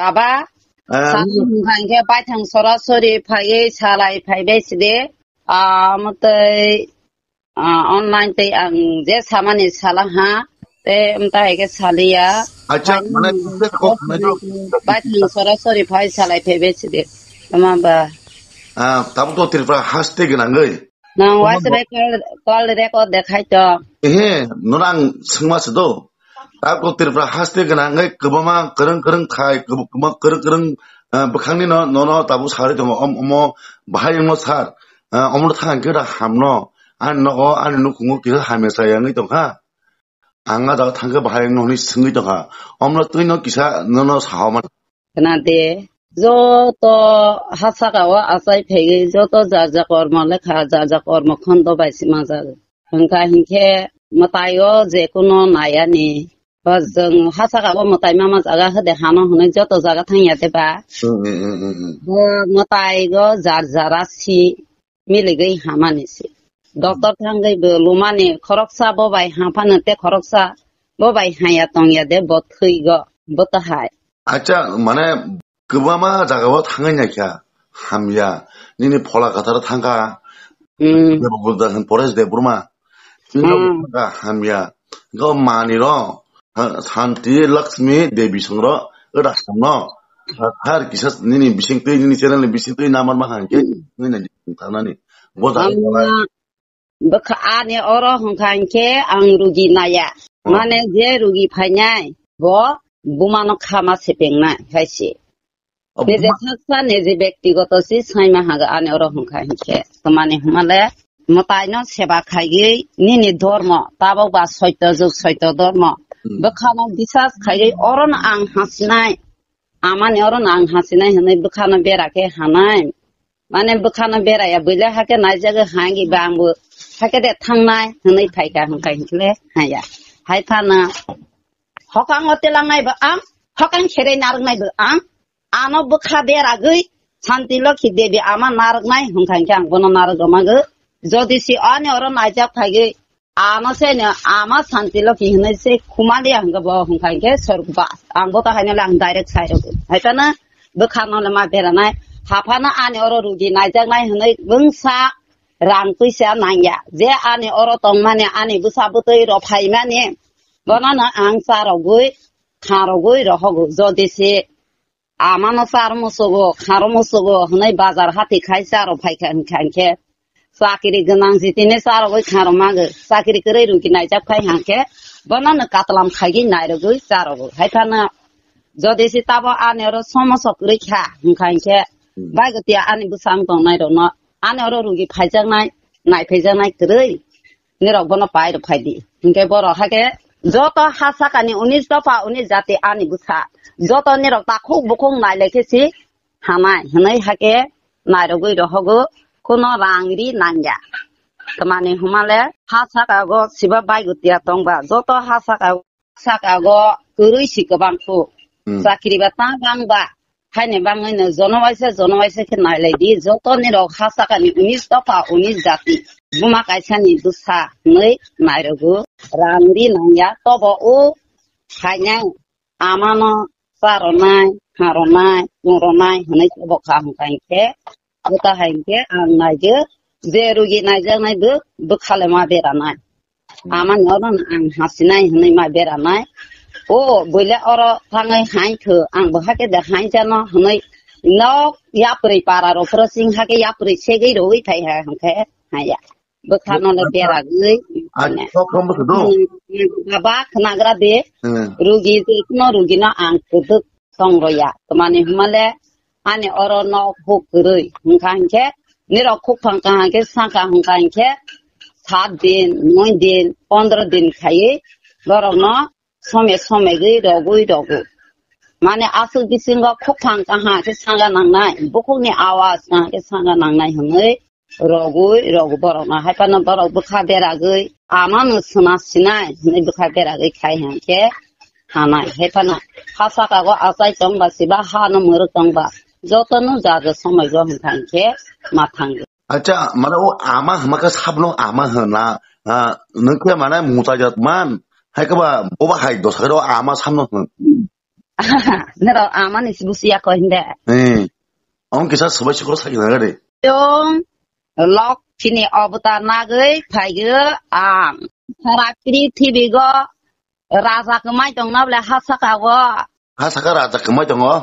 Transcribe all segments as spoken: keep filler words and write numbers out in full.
Aba, eh, sa-, hmm, hwnkha hwnkhe baithang sorasori phaiwi salai phaibai sidi. Ah, mwtwi, ah, online tei ang je samani sala ha, tei mwtai hai khe saliya. Acha, mane, baithang sorasori phai salai phaibai sidi. Tama ba? Ah, tabuk to Tripura haste gwnangwi. Nang waisa bai call, call record dekhai to. Ehe, nono ang swngma se do. Tako Tripura haste gwnangwi kwbangma kwrwng kwrwng khai, kwb-, kwbangma kwrwng kwrwng, ah, bwkhakni no, nono tabuk sarwi tongo. Om-, omo bahai wngno sar, ah, omono thang khe da hamno. Ani nogo, ani nukhungo kisa hamya chaya wngwi tongkha. Ang a jaga thangkhe bahai wngno hwnwi swngwi tongkha. Omno twino kisa nono saha man. Khna de, joto ha saka o achai phaiwi, joto jar jar kormo lekha, jar jar kormo khondo bai se manjak. Hwnkha hinkhe mwtai o je kuno nai ani. Ba jwng ha saka o mwtai ma manjaga hwde hano hwnwi joto jaga thangya de ba. Hmm, hmm, hmm, hmm, hmm. Bo mwtai o jar jar a si. Miligwi hamani se. Doctor thangwi bo lumani khoroksa bo bai haphano tei khoroksa bo bai haya tongya de bo thwigo bo to hai. Acha, mane kwbangma jagao thangwi naikha hamya. Nini phola kathar thangkha. Hmm. Debogurda hin Paresh Debbarma. Tini Hmm. Thangkha hamya. Go mani ro. Ha, Santi Lakshmi Devi songro, ora samno. Har kisa nini bising twi, nini channel ni bising twi namar ma hangke, nini na tanani. Bo da. Ang bwkha ani oro hwnkha hinkhe ang rugi naya. Oh. Mane je rugi phainai, bo bumano khama sepengnai, hai se. Abo Neje buma- saksa neje bektigoto si saima haga ani oro hwnkha hinkhe. Tamani hwnmale mwtaino seba khaigwi nini dormo tabok ba soito jug soito dormo. Hmm. Bwkhano bisas khaigwi orono ang hasinai. Amani orono ang hasinai hwnwi bwkhano bera khe hanai. Mane bwkhano beraya bwle hake naijagwi hangi ba angbo hake de thangnai hwnwi phaikha hwnkha hinkhle haya. Hai phano Hokang o telangnai bo ang, hokang kherei narwknai bo ang. Ano bwkha beragwi Santi Lokhi Devi ama narwknai hwnkha hinkhe ang bono narwk rwmagwi. Jodi si ani oro naijak phaigwi ano se no ama Santi Lokhi hinwi se khumaliya hwnkhe bo hwnkha hinkhe sorgo ba. Ang bo to haino le ang direct sairogwi. Hai phano bwkha no le ma beranai. Haphano ani oro rugi naijaknai hinwi bwngsa rang twisa nangya. Je ani oro tongmani ani bwsa bwtwi rok phaimani. Bono no ang charogwi, kharogwi rohogo. Jodi se amano char musugo, kharo musugo hwnwi bazar hati khai charo phaikha hinkha hinkhe. Chakri gwnang jitine charogwi kharo mago. Chakri kwrwi rugi naijak phai hangkhe bono no katlam khaigwi nairogwi charogo. Hai phano jodi se tabo ani oro somoso kwrwi kha hwnkha hinkhe Hmm. baigo tiya ani bwsang tongnai rokno ani oro rugi phaijaknai, naiphaijaknai kwrwi. Nirok bono pai rok phai di. Hinkhe borok hake joto ha sakani unis dopha unis jati ani bwsa. Joto nirok takhuk bukhuk nai lai khe si hanai hinwi hake nairogwi rohogo kuno rang ri nangya. Tamani hwnmale ha saka go siba baigo tiya tongba joto ha saka, saka go kwrwi si kwbang khu. Hmm. Chakri ba ta bang ba. Haini bangwi no jono waisa, jono waisa khe nai lai di. Joto ni rok ha saka ni unis dopha, unis jati. Buma kaisa ni bwsa hinwi nai rwgo. Rang ri nangya, tobo o phainai amano cha rwnai, ha rwnai, chung rwnai hinwi tobo kha hwnkha hinkhe. Bwta hai hinkhe ang naigwi je rugi naijaknai bo bwkha le ma beranai. Amani oro no ang hasinai hinwi ma beranai. O, buile oro thangwi hain kho, ang bo hake de hain jano hinwi nok yapri para ro processing hake yapri segwi rogwi thai ha hwnkhe haya. Bwkhano le beragwi. Acha, kok rombo khe do? Hmm, baba khnagra de. Hmm. Rugi je kuno rugi no ang kwdwk tong roya. Tamani hwnmale ani oro nok huk kwrwi. Hwnkha hinkhe nirok khuk phang kaham khe sangkha hwnkha hinkhe sat din, noi din, pondro din khaiwi borokno some somegwi rogwi rogo. Mane aswk bisingo khuk phang kaham khe sanga nangnai, bukhukni awaz kaham khe sanga nangnai hwnwi rogwi rogo borokno. Hai phano borok bwkha beragwi amano swna sinai hinwi bwkha beragwi khai hinkhe hanai. Hai phano ha saka go achai tongba siba ha no mwrwk tongba jotono jaga somai go hwnkha hinkhe ma thango. Acha, mane o ama hwnma khe sabno ama hwna, ah, nwng khe mane muchajak man, hai khe ba boba hai dosa khe o ama sabno hwn. Nero amani si busi ya ko hinde. Eh. Ang kisa sabai sikoro sai na gade. Tong lok chini avatar nagwi phaigo ang. Sara prithibi go raja kwmai tongna bole ha saka go. Ha saka raja kwmai tongo?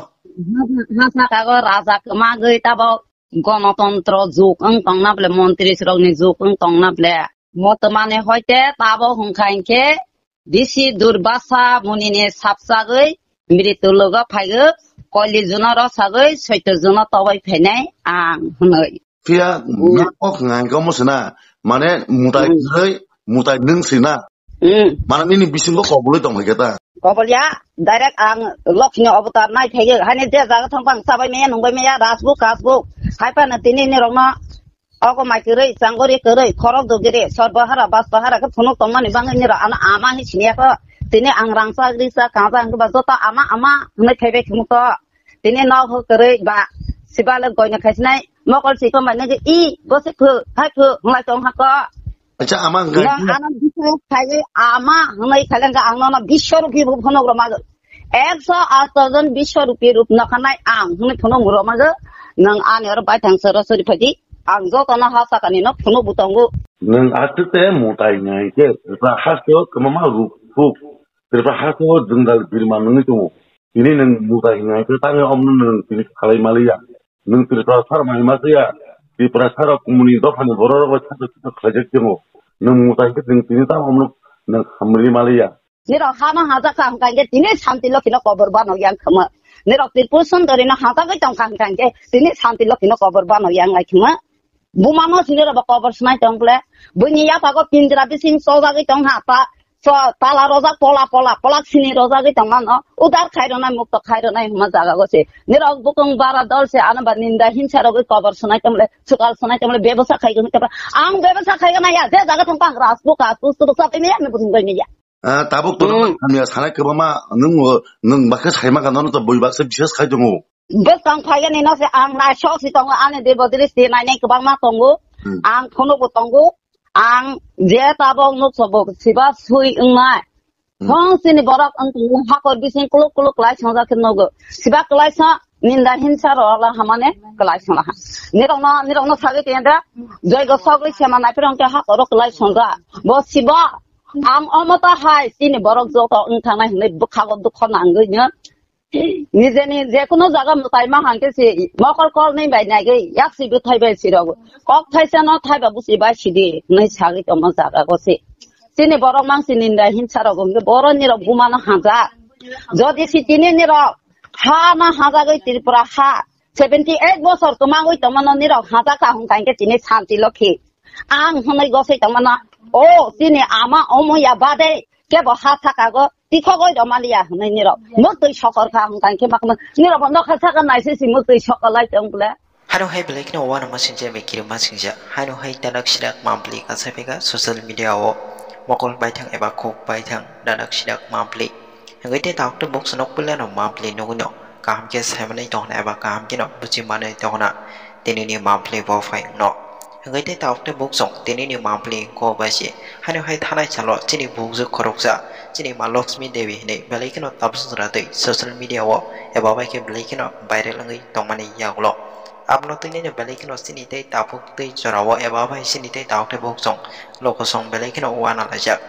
Ha saka go raja kwmagwi tabo gonotontro juk wng tongna bole, montri rokni juk wng tongna bole. Mo twmani hoite tabo hwnkha hinkhe bisi durbasa munini sapsagwi mritu logo phaigo, koli juno rosagwi soito juno toboi phainai ang hwnwi. Phiya Hmm. na kok ngai ko mo sina, mane mutai Hmm. kwrwi, mutai nwng sina. Hmm. Mane nini bisingo kobului tong hai khe ta. Kobol ya, direct ang lokni avatar nai phaigo, hani je jaga thang bang sabai meya nungbai meya, rasbuk, kasbuk. Hai phano tini ni rokno ogo mai kwrwi, changori kwrwi, khorok dugiri, sorbo hara, basbo hara khe phunuk tongmani bangwi nirok ano ama hi siniya kho. Tini ang rangchak, richak, kangjak hwnkhe ba joto ama, ama hwnwi phaibai khwmukho. Tini nok ho kwrwi ba sibale goino khaisinai mokol sikon bai nai i bo se phu, hai phu hwnlai tong hakho. Acha ama hwnkhe Nang ano bisho khaiwi ama hwnwi khailangkha ang nono bisho rupi bo phunuk rwmagw. Ekso asto jon bisho rupi rup nokhanai ang hwnwi phunuk rwmagw. Nang ani oro baithang sorasori phaidi. Ang jotono ha sakani no phunuk bo tongo. Nwng aswk te mutai ngai khe, Tripura haste o kwbangma ruk phuk, Tripura haste o jwngdal birma nungwi tongo. Tini nwng mutai ngai khe, tangwi omno nwng tini khalai maliya. Nwng Tripura sar mai ma ya, Tripura sar rok muni dophani borok rok bai sakha sakha khlaijak tongo. Nwng mutai khe nwng tini tamo omno nwng hamri maliya. Nirok hano hajak kha hwnkha hinkhe tini Santi Lokhi no kobor bano yang khama. Nirok Tripura Sundori no hajagwi tong kha hwnkha hinkhe tini Santi Lokhi no kobor bano yang lai khama. Buma no sini rok ba kobor swnai tong ble. Buini yapago pindra bising chojagwi tong ha ta. So tala rojak pola pola polak sini rojagwi tong mano. Udar khai ronai mukto khai ronai hwnma jaga go se. Nirok bukung bara dol se ano ba ninda hinsa rogwi kobor swnai tong ble. Sukal swnai tong ble bebosa khai gwn tong ble. Ang bebosa khai gwn ya je jaga thang pang ras buka tus tu sa pe me ya me bun bai me ya. Ah, tabuk to Hmm. hamya sanai kwbangma nwng o, nwng bakhe saima ka nono to bui bakse bises khai tongo. Bwskang phaigani no se ang naisok si tongo ani debo dris di nainai kwbangma tongo. Hmm. Ang phunukbo tongo. Ang je tabok nuksobo siba sui wngnai. Hmm. Thong sini borok wng tongo hakor bising kuluk kuluk kwlai songjak khe nogo. Siba kwlai sa ninda hinsa ro ala hamane kwlai songla ha. Nirokno, nirokno sagwi tiyanda joigo sogwi sema naipirong khe hakoro kwlai songja. Bo siba Ang omo ta hai chini borok joto wng thangnai hwnwi bwkhago dukho nangwi no. Nijeni je kunu jaga mwtai ma hangke se mokol kol ni bai nai gwi yak si bwthai bai si rogo. Kok thaisa no thaiba busi bai sidi hwnwi sagwi tongma jaga go se. Chini borok mang chini nda hinsa rogo hwnkhe borok ni rok buma no hanja. Jodi si tini ni rok ha no hajagwi Tripura ha seventy eight bosor kwmangwi tongmano nirok hajak kahung kainke tini Santi Lokhi. Ang hwnwi gosoi tongmano, o chini ama omo ya bade kebo ha sakago tikhogoi romaliya hwnwi nirok. Mwtwi sokor kha hung kainke makma nirok bo nokha saka naisisi mwtwi sokor lai tong bole. Hano hai belai kheno uanama singja, bai kirima singja. Hano hai danak sidak mampli kasaiphaikha social media o mokol baithang eba khuk baithang danak sidak mampli. Hingke te tabuk te box nok pila no monthly nugui no kaham khe sai manui tong khna eba kaham khe no buchi manui tong khna tini ni monthly bo phai no. Hingke te tabuk te box song tini ni monthly ko bai se haino hai thanai salo chini bukjwk khoroksa chini ma Lakshmi Devi hinui belai kheno tabuk jora twi social media o eba bai khe belai kheno viral wngwi tongmani yagulo. Abono tini no belai kheno chini tei tabuk tei jora o eba bai chini tei tabuk te box song loko song belai kheno uana laijak.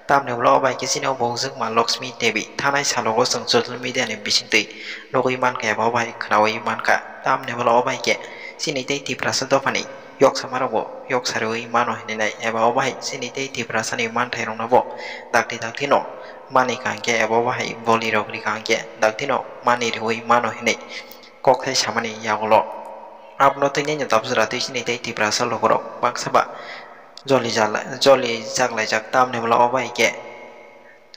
Tamni ulo o bai khe chini o bukjwk ma Lakshmi Devi thanai salogo chwng social media ni bisingtwi nugui mankha eba o bai khnaui mankha. Tamni ulo o bai khe chini tei Tiprasa dophani yoksama rokbo yok sariui mano hinwi nai eba o bai chini tei Tiprasa ni manthai rokno bo dakti dakti no mani kaham khe eba o bai boli rok ri kaham khe dakti no mani riui mano hinwi kok thai samani yagulo. Abono twi nini tabuk jora twi chini tei Tiprasa lukurok baksa ba joli jala-, joli jak laijak tamni ulo o bai khe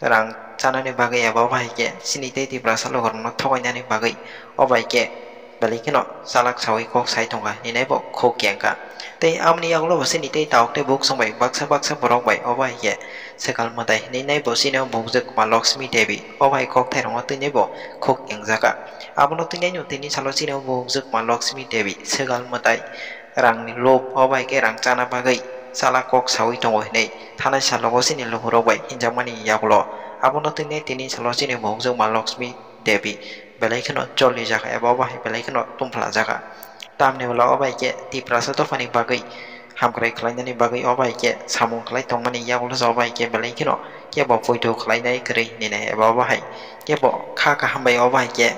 rang chanani bagwi eba o bai khe chini tei Tiprasa lukurokno thogainani bagwi o bai khe belai kheno chalak saui kok sai tongkha hinwi bo khuk kengkha. Tei amoni yagulo bo chini tei tabuk tei bukchung bai baksa baksa borok bai o bai khe swkal mwtai hinwi nai bo chini o bukjwk ma Lakshmi Devi o bai kok thairokno twi nai bo khuk kengjakha. Abono twi nai no tini salo chini o bukjwk ma Lakshmi Devi swkal mwtai rangni lob o bai khe rang chana bagwi chala kok saui tongo hinwi thanai salogo chini lukurok bai hinjakmani yagulo. Abono twi nai tini salo chini bukjwk ma Lakshmi Devi belai kheno choli jaka eba obo hai belai kheno tumpla jaka. Tamni ulo obo hai khe Tiprasa dophani bagwi hamkrai khlainani bagwi obo hai khe samung khlai tongmani yagulo se obo hai khe belai kheno kebo poito khlainai kwrwi hinwi nai eba obo hai kebo kha kaham bai obo hai khe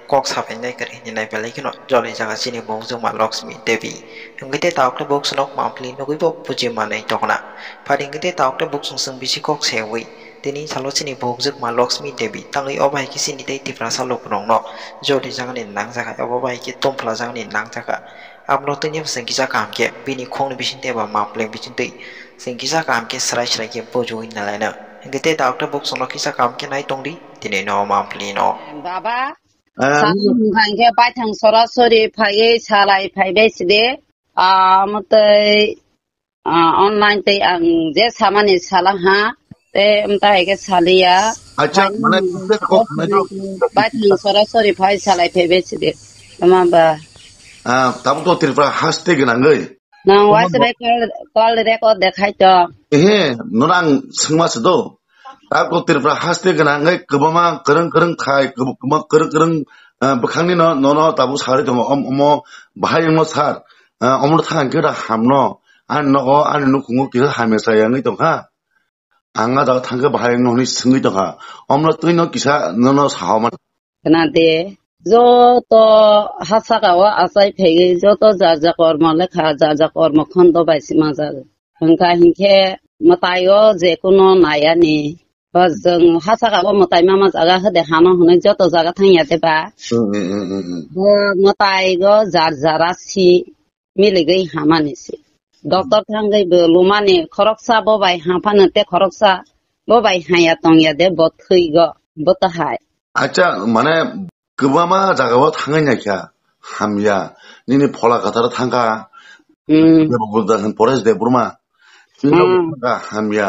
kok saphainai kwrwi hinwi nai belai kheno choli jaka chini bumjwkma Lakshmi Devi. Hwnkhe tei tabuk tei buk swnok mampli nugwi bo buji manwi tongna. Phari hwnkhe tei tabuk tei buk swng swng bisi kok sewi. Tini salo chini bumjwkma Lakshmi Devi tangwi obo hai khe chini tei Tiprasa lukurokno joli jagani nangjak hai, obo hai khe tumpla jagani nangjak kha. Aboni twi chwng kisa kaham khe bini khokni bisingtwi eba mampli bisingtwi chwng kisa kaham khe swrai swrai khe bujui nalaina. Hwnkhe tei tabuk tei buk swngo kisa kaham khe nai tongdi tini no mampli no. Baba, Ah, sa hwnkha hwnkhe baithang sorasori phaiwi salai phaibai sidi. Ah, mwtwi Ah, online tei ang je samani sala ha, tei mta hai khe saliya. Acha, mane, tei kok nai do. Baithang sorasori phai salai phaibai sidi. Tama ba. Ah, tabuk to Tripura haste gwnangwi. Nang Tama wase ba. Bai call, call record dekhai to. Ehe, nora ang swngma se do. Tabuk to Tripura haste gwnangwi kwbangma kwrwng kwrwng thai, kwb-, kwbangma kwrwng kwrwng, ah, bwkhangni no, nono tabuk sari tongo. Om-, omo bahai wngno sar. Ah, omo thang khe da hamno. Ani nogo, ani nukhungo kisa hamya chaya wngwi tongkha. Ang a jaga thangkhe bahai wngno hwnwi swngwi tongkha. Omno twino kisa nono sahoman. Khna de, joto ha saka o achai phaiwi, joto jar jar kormo lekha, jar jar kormo khondo bai se manjak. Hwnkha hinkhe mwtai o je kuno nayani. Ba jwng ha saka o mwtai mama jaga hwde hano hwnwi joto jaga thangya de ba. Mm, mm, mm, mm, mm. Bo mwtai o jar jara si miligwi hamani se. Doctor thangwi bo lumani khoroksa bo bai haphano tei khoroksa bo bai haya tongya de bo thwigo bo to hai. Acha, mane kwbangma jaga o thangwi naikha hamya. Nini phola kwthar thangkha. Hmm. Debogurda hwn Paresh Debbarma. Chini Hmm. Thangkha hamya.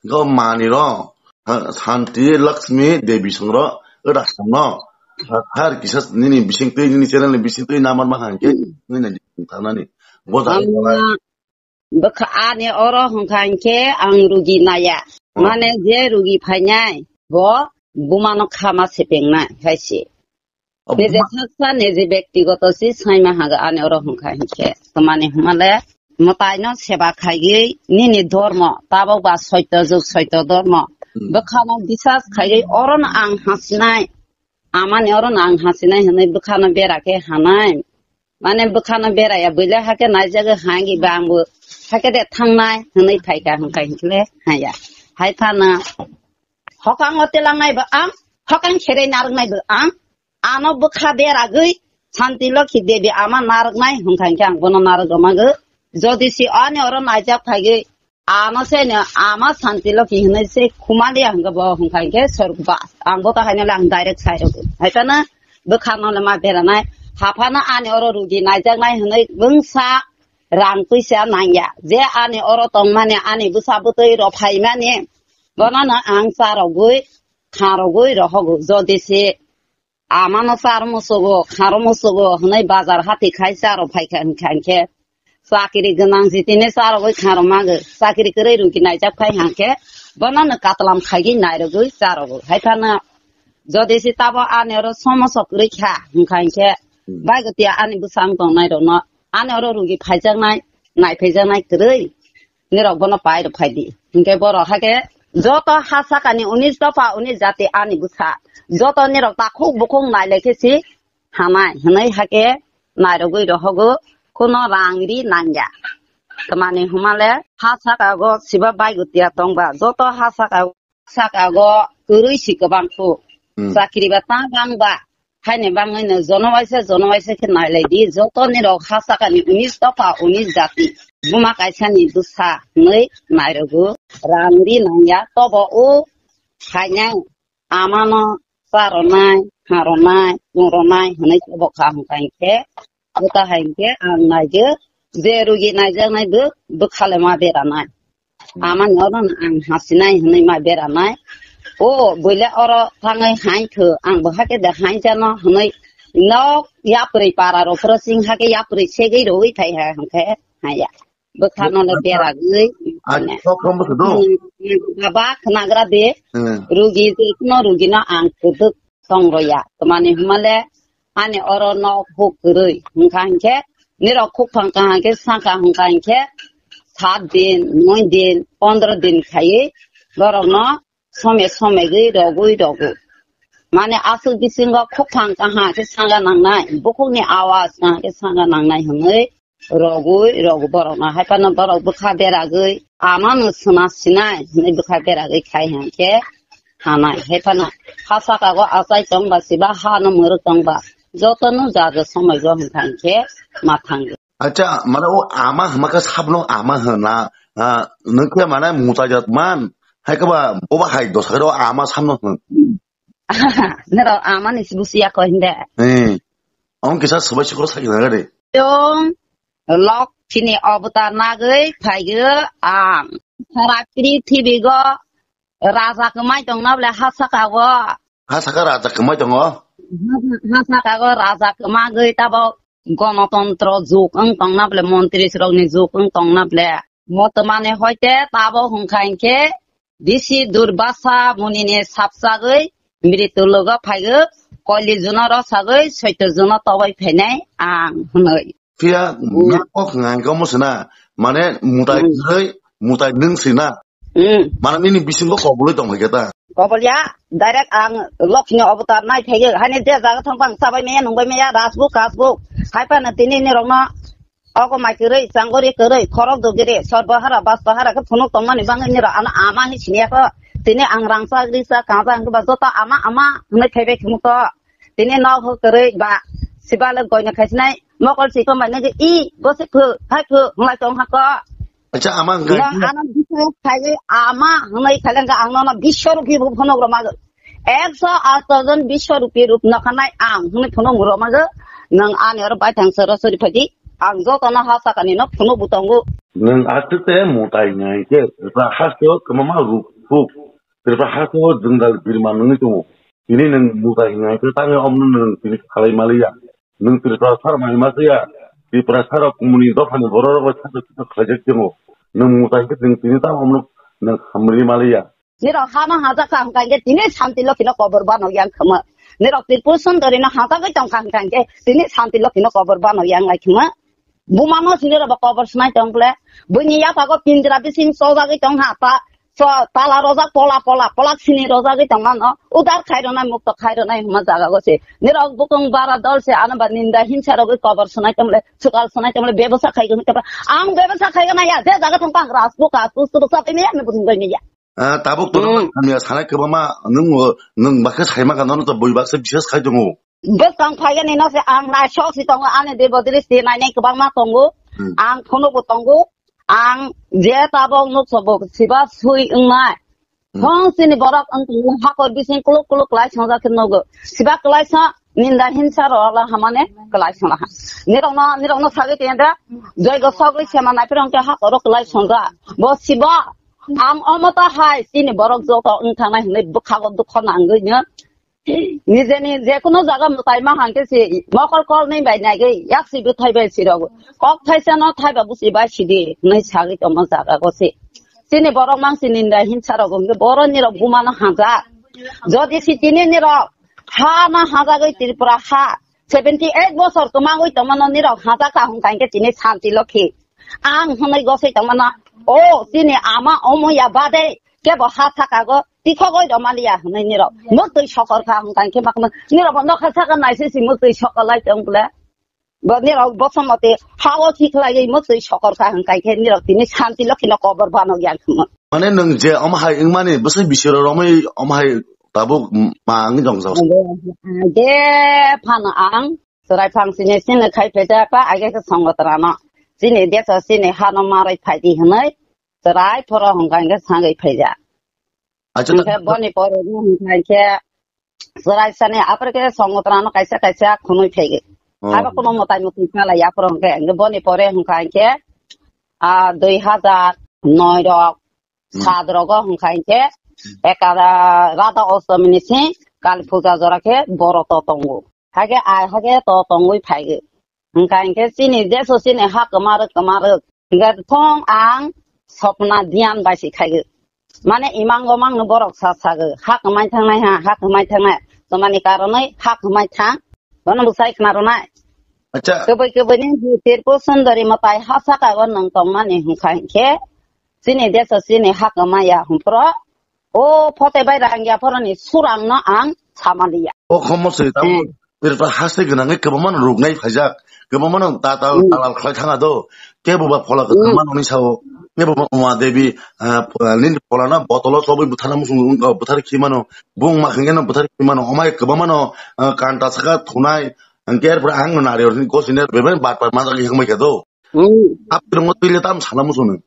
Go mani ro. Ha, Santi Lakshmi Devi songro, ora samno. Har kisa nini bising twi, nini channel ni bising twi namar ma hangke, Hmm. nini thanani. Bo da Ang bwkha ani oro hwnkha hinkhe ang rugi naya. Hmm. Mane je rugi phainai, bo bumano khama sepengnai, hai se. Abo Nije ma- saksa, nije bektigoto si saima haga ani oro hwnkha hinkhe. Tamani hwnmale mwtaino seba khaigwi nini dhormo, tabok ba soito jug soito dhormo. Hmm. Bwkhano bisas khaigwi orono ang hasinai, amani orono ang hasinai hwnwi bwkhano bera khe hanai. Mane bwkhano beraya bwle hakhe naijagwi hangi ba angbo hakhe de thangnai hwnwi phaikha hwnkha hinkhe haya. Hai phano Hokang o telangnai bo ang, hokang kherei narwknai bo ang, ano bwkha beragwi Santi Lokhi Devi ama narwknai hwnkha hinkhe ang bono narwk rwmagwi. Jodi si ani oro naijak phaigwi, ano se no ama Santi Lokhi hinwi se khumaliya hwnkhe bo hwnkha hinkhe sorgo ba. Ang bo to haino le ang direct sai rwgwi. Hai phano bwkha no le ma beranai, haphano ani oro rugi naijaknai hwnwi bwngsa rang puisa nangya. Je ani oro tongmani ani bwsa bwtwi rw phaimani, bonono ang cha rwgwi kha rwgwi rohogo. Jodi se amano char musugo, kharo musugo hwnwi bazar hati khai cha rw phaikha hinkha hinkhe chakri gwnang jitine cha rwgwi kha rwmago, chakri kwrwi rugi naijak phai hangkhe bonono katlam khaigwi nairwgwi cha rwgo. Hai phano jodi se tabo ani oro somoso kwrwi kha hwnkha hinkhe Hmm. baigo tiya ani bwsang tongnai rokno ani oro rugi phaijaknai, nai phaijaknai kwrwi. Nirok bono pai rw phai di. Hinkhe borok hakhe joto ha sakani unis dopha unis jati ani bwsa. Joto nirok takhuk bukhuk nai lai khe si hanai hwnwi hakhe nairogwi rohogo, kuno rang ri nangya. Tamani hwnmale ha saka go siba baigo tiya tongba. Joto ha saka, saka go kwrwi si kwbang khu. Hmm. Chakri ba ta bang ba. Haini bangwi no jono waisa, jono waisa khe nai lai di. Joto ni rok ha saka ni unis dopha, unis jati. Buma kaisa ni bwsa hwnwi nai rwgo. Rang ri nangya, tobo o phainai amano cha rwnai, ha rwnai, chung rwnai hwnwi tobo kha hwnkha hinkhe. Bwta hai hinkhe ang nai khe je rugi naijaknai bo bwkha le ma beranai. Amani oro no ang hasinai hwnwi ma beranai. O, buile oro thangwi hain kho, ang bo hakhe de hain chano hwnwi nok yapri para rok phoro sing hakhe yapri segwi rwi thai ha hwnkhe haya. Bwkhano le beragwi. Ah, kok kok bwkha do? Hmm, baba khnagra de. Hmm. Rugi je kuno rugi no ang kwdwk tong roya. Tamani hwnmale ani oro nok huk kwrwi hwnkha hinkhe nirok khukphang kaham khe saka hwnkha hinkhe sat din, noi din, pondro din khaiwi borokno some somegwi rogwi rogo. Mane aswk bisingo khukphang kaham khe saka nangnai, bukhukni awaz kaham khe saka nangnai hwnwi rogwi rogo borokno. Hai phano borok bwkha beragwi amano swna sinai hwnwi bwkha beragwi khai hinkhe hanai. Hai phano ha sakago achai tongba siba hano mwrwk tongba jotono jaga somaigo hwnkha hinkhe ma thango. Acha, mane o ama hwnma khe sabno ama hwna, ah, nwng khe mane muta jat man, hai khe ba boba hai dosa khe o ama sabno hwn. Nero ama ni si busi ya ko hinde. Eh. Ong kisa sabai sikro sai na gade. Tong lok chini avatar nagwi phaigo ang. Sara prithibi go raja kwmai tongna bole ha saka go. Ha saka raja kwmai tongo. Ha saka go raja kwmagwi tabo gonotontro juk wng tongna bole, montri rokni juk wng tongna bole. Motomani hoite tabo hwnkha hinkhe bisi Durbasa munini sapsagwi mritu logo phaigo, koli juno rosagwi soito juno toboi phainai ang hwnwi. Phiya Mm. nok kok ngai ko mo sina, mane mutai Mm. kwrwi, mutai nwng sina. Mm. Mane nini bisingo kobului tong hai khe ta. Kobol ya, direct ang lokni avatar nai phege, hani je jaga thang bang sabai meya nungbai meya, rasbuk kasbuk. Hai phano tini ni rokno ogo mai kwrwi, changori kwrwi, khorok dugiri, sorbo hara, basto hara khe phunuk tongmani bangwi niro ano ama hi siniya ko. Tini ang rangchak risa kajak hwnkhe ba joto ama ama hwnwi phaibai khwmuk to. Tini nok hwk kwrwi ba sibale goino khaisinai mokol si tongbai nai i bo se phu hai phu hwnlai tong hako. Acha ama hwnkhai. Nang ano biswa khaigwi ama hwnwi khailangkha ang nono biswa rupi bo phunuk rwmagw. Ekso asto jon biswa rupi rup nokhanai ang hwnwi phunuk rwmagw. Nang ani oro baithang soro sori phaidi ang jotono ha sakani no phunuk bo tongo. Nang aswk te mutai ngai khe ba hasto kwmama rup phuk. Tripura haste o jwngjal birma nungwi tongo. Tini nwng mutai hwnka hwnkhe tangwi omno nwng tini khalai maliya. Nwng Tripura sar mai ma siya. Tripura sar rok muni dophani borok rok bai sakha sakha khlaijak tongo. Nwng mutai hwnkhe nwng tini tamo omno nwng hamri maliya. Nirok hano hajak kha hwnkha hwnkhe tini santi lokhi no kobor bano yang khama. Nirok Tripura sundori no hajagwi tongkha hwnkha hwnkhe tini santi lokhi no kobor bano yang lai khama. Buma no sini rok ba kobor swnai tong ble. Buini yapago pindra bising chojagwi tong ha ta. So tala rojak pola pola polak sini rojagwi tong mano. Udar khai ronai mukto khai ronai hwnma jaga go se. Nirok bukung bara dol se ano ba ninda hinsa rogwi kobor swnai tong ble. Sukal swnai tong ble bebosa khai gwi tong ble. Ang bebosa khai gana ya je jaga tong pang ras buka tu tu sa tini ya me budung gani ya. Ah, tabuk to Hmm. Hamya sanai kwbangma nwng o, nwng bakhe saima ka nono to bui baksa bises khai tongo. Bwskang phaigani no se ang naisok si tongo, ani debo diri si nainai kwbangma tongo. Hmm. Ang phunukbo tongo. Ang je tabok nuksobo siba sui wngnai. Hmm. Thong sini borok wng tong hakor bising kuluk kuluk klai songjak khe nogo. Siba klai sa ninda hinsa ro la hamane klai sona ha. Nirokno, nirokno sagwi tenda. Joigo sogwi sema naiphirong khe hakoro klai songjak. Bo siba ang omo ta hai sini borok joto wng thangnai hinwi bwkhago dukho nangwi no. Nijeni jekunu jaga mwtai ma hangke si mokol kol ni bai nai ge yak si bwthai bai si rok. Kok thaisa no thai ba busi bai si di nai sagwi tongma jaga go si. Chini borok mang si ninda hinsa rok hwnkhe borok ni rok buma no hanja. Jodi si tini ni rok ha no hanja gwi Tripura ha seventy eight bosor kwmangwi tongma no ni rok hanja ka hwnkha hwnkhe tini santi lokhi. Ang hwnwi gosoi tongma no o chini ama omo ya bade kebo ha saka go. Tikhogoi rwmaliya hwnwi nirok. Mwtwi sokor kha hwnkha hinkhe makma. Nirok bo nokha saka naisisi mwtwi sokor lai tong bwle. Bo nirok bosomoti hao thikhlaiwi mwtwi sokor kha hwnkha hinkhe nirok tini santi lokhino kobor bano yang khwma. Mane nwng je omo hai wngmani bwswk bisiro romwi omo hai tabuk ma wngwi tong jak. Age phano ang chwrai phang sini sini khai phaida pa age khe songotrano. Chini deso chini hano marwi phaidi hwnwi chwrai phoro hwnkha hinkhe sangwi phaija. Acha, hinkhe boni pore no hinkha hinkhe chwrai sani apor khe songotrano kaisa kaisa khunui phege. Oh. Haiba kuno mwtai mwtwi phala yapor hinkhe, hinkhe boni pore hinkha hinkhe, ah, dui hazar noi rok, Hmm. Sat rogo hinkha hinkhe, eka, ah, Radha Ostami ni sing Kali Puja jora khe boro to tongo. Hage ai hage to tongwi phaigo. Hinkha hinkhe chini deso chini ha kwmarwk kwmarwk. Hinkhe thong ang sopna diyan bai si khaigo. Mane imang gomang no borok sa sago. Ha kwmai thangnai ha, ha kwmai thangnai. Tamani karonwi hak hwmai thang. Bono bwsai khna rwnai. Acha. Kwbwi kwbwi ni Tirpul Sundari mwtai ha saka o nwng tongmani hwnkha hinkhe, chini deso chini hak hwmai ya hwnphro, o phote bai rang ya phoroni surang no ang samaliya. O khomo se tamo. Hmm. Tirpul haste gwnangwi kwbangma no ruknai phaijak, kwbangma no ta ta Hmm. talal khlai thanga do. Kebo ba phola kwthang Hmm. mano ni sao, kebo ba Uma Devi, ah, nini phola na botolo chobwi butharna muchung, ah, buthar khi mano, bung ma khenge no buthar khi mano, omai kwbangma no, ah, kanta saka thunai, hwnkhe erpore ang no nari orni gosine bebeni bat bat manjak yang bai kha do. Hmm. Ap tirmo twi le tam sana muchung nang.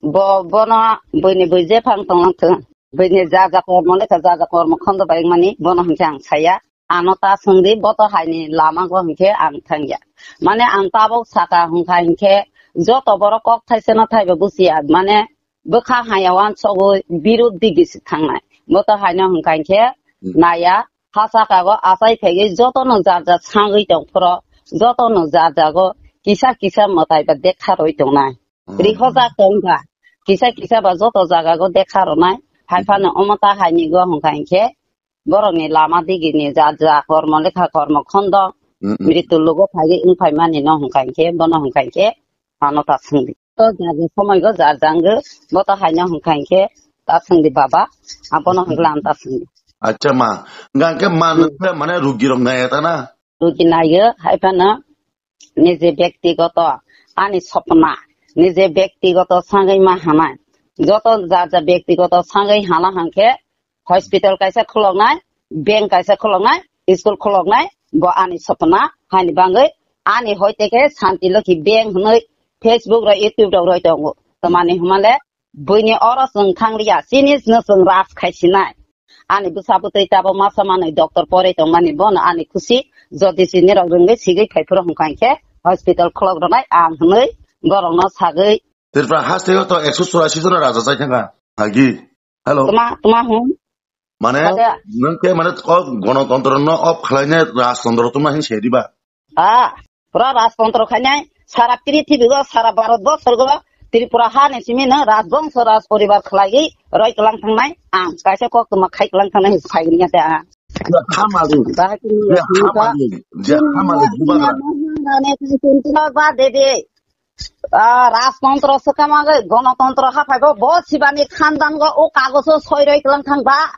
Bo, bono buini bui jephang tonglang thung. Buini ja ja kormo lekha ja ja kormo khondo bai mani bono hinkhe ang saya. Ano ta swngdi bo to haini lama go hinkhe ang thangya. Mane ang tabok saka hwnkha hinkhe joto borok kok thaisa no thaiba buchiya. Mane bwkha haya wansogwi birud digi se thangnai. Bo to haino hwnkha hinkhe Hmm. naya ha saka go achai phegwi joto no ja ja sangwi tong phoro joto no ja ja go kisa kisa mwtai ba dekha roi tongnai. Hmm. Rihojak tongkha. Kisa kisa ba joto jaga go dekha rwnai. Hai Hmm. phano omo ta haini go hwnkha hinkhe borokni lama digini ja ja kormo lekha kormo khondo Hmm, hmm. mritu lugo phaiwi wng phaimani no hwnkha hinkhe bono hwnkha hinkhe ano ta swngdi. To jaga somoi go jar jang go bo to haino hwnkha hinkhe ta swngdi baba. Abono hwnkhe Hmm. lang ta swngdi. Acha ma, hwnkha hinkhe ma Hmm. nokhe mane rugi rok nai ta na? Rugi naiyo hai phano nije byaktigoto ani sopna, nije byaktigoto sangwi ma hanai. Joto ja ja byaktigoto sangwi hana hwnkhe hospital kaisa khuloknai, bank kaisa khuloknai, school khuloknai, bo ani sopna. Haini bangwi ani hoite khe Santi Lokhi bank hwnwi Facebook rok, YouTube rok roi tongo. Tamani hwnmale buini oro chwng thangliya, chini no chwng raj khaisinai. Ani bwsa bwtwi tabok masa manwi doctor porwi tongmani bono ani khusi, jodi chini rok rwngwi sigwi phaiphuru hwnkha hinkhe hospital khulok rwnai ang hwnwi borokno sagwi. Tripura haste o to ekso churasi jona raja chai thangkha. Agi. Hello. Tuma, tuma hwn. Mane, Ada. Nwng khe mane o gonotontro no off khlainai rajtontro tuma hin se diba? Ah, pura rajtontro khainai, sara prithibi go, sara Bharat borso go, Tripura ha ni simi no rajbongso raj poribar khlaiwi roi klang thangnai, ang kaisa kok tuma khai klang thangnai hin phai gini ate ang. Ya khamali. Bahai kini Ya ya kini ka. Khamali. Ya khamali. Bubagra. Rane kini kini ba dede. Ah, rajtontro swkang ma gonotontro haphai bo, bo sibani khandan go o kagoso soiroi klang thang ba.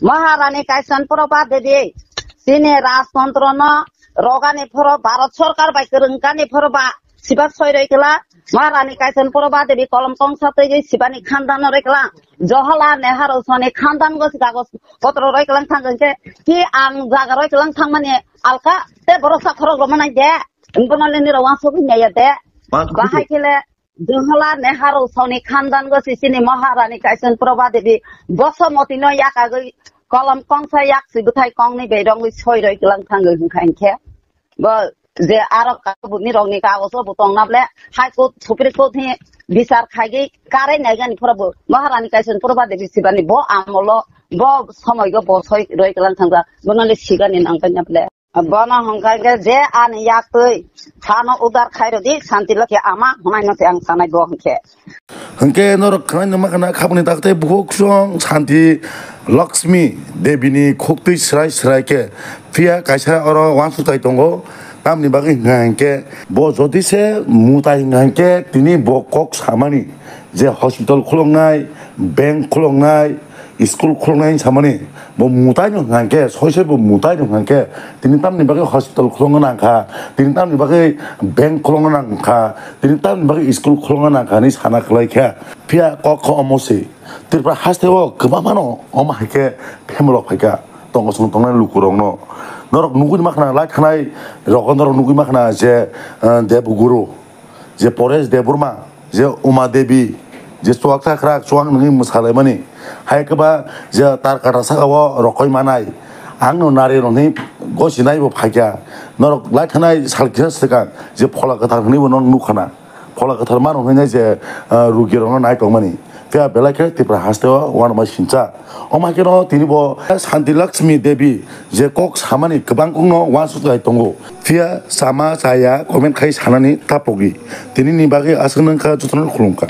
Maharani Kaishan puro ba dede. Sini rajtontro no rogani phoro Bharat Sarkar bai kwrwngkani phoro ba sibak soi roi kla. Maharani Kaishan puro ba debi kolom kongsa twi sibani khandan no roi kla. Jawaharlal Nehru soni khandan go si kagos potro roi klang thang khe ki ang jaga roi klang thang mani alka te borok sa khorok rok manai de. Bono le niro wansugwi naiya de. Wansugwi. Bahai khe le Jawaharlal Nehru soni khandan go sisini Maharani Kaishan Prabha Devi Bosomoti no yakagwi kolom kongsa yaksi bwthai kongni beirongwi soi roi klang thangwi hwnkha hinkhe. Bo je aro kabuni rokni kagoso bo tongna ble High Court, Supreme Court ni bichar khaigwi karai naigani phoro bo Maharani Kaishan Prabha Devi sibani bo amolo bo somoi go bo soi roi klang thangja bono le sigani nangkanya ble. Bono hwnkha khe je ani yaktwi phano udar khairodi Santi Lokhi ama hwnai no se ang sanai bo hwnkhe. Hwnkhe norok khwnai numa khna khaboni dakte bukhuk song Santi Lakshmi Devi ni khuktwi srai srai khe phiya kaisa oro wansuktai tongo. Tamni bagwi hwnkha hinkhe bo jodi se mutai hwnkha hinkhe tini bo kok samani je hospital khuloknai, bank khuloknai, school khuloknai samani bo mutai no hwnkha hinkhe, soi soi bo mutai no hwnkha hinkhe, tini tamni bagwi hospital khulokna nangkha, tini tamni bagwi bank khulokna nangkha, tini tamni bagwi school khulokna nangkha hinwi sana kwlai kha. Phiya kok kho omo se, Tripura haste o kwbangma no omo hai khe family rok phai kha, tongo chwng tongnai luku rok no. Norok nugwi ma khna lai thanai rogo norok nugwi ma khna je, eh, Debguru. Je Paresh Debbarma, je Uma Devi, je chuak ta khrak chuak nungwi mwsalaimani, hai khe ba je tar kata saka o rokoi manai, ang no nari rokni gosi nai bo phaikha, norok lai thanai sal kisa swkang je phola kwthar hwnwi bo nok nukha na, phola kwthar mano hwnwi je, ah, rugi rokno nai tongmani, phiya belai khe Tripura haste o uanama sincha. Omo hai kheno tini bo Santi Lakshmi Devi je kok samani kwbang kok no uansuk lai tongo. Phiya sama chaya comment khai sanani tapogi. Tini ni bagwi aswk nang kha jotono khulum kha.